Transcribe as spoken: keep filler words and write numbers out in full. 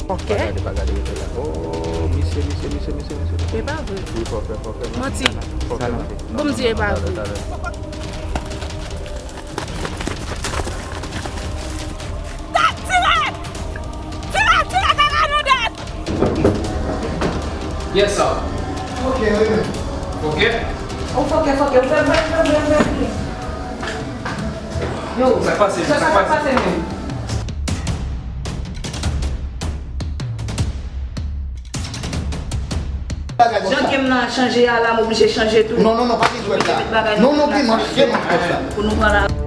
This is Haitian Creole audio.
Fòkè. Pa gade, pa gade, rete la. Oh, misye, misye, misye, misye, misye, misye. E pa vre. Wi, fòkè, fòkè. Manti. Fòkè, manti. Bon, m di e pa vre. Tire! Tire, tire, kaka nou dèt! Yes, sir. Ok, ok. Fòkè. Ou fòkè, fòkè. Ou fè, fè, fè, fè, fè. Yo, sa k pase, sa k pase menm? Jan game nan chanje a la, m oblije chanje tou. Non, non, non, pa gen jwèt la. Non, non, dimanch, dimanch konsa. Pou nou pran la.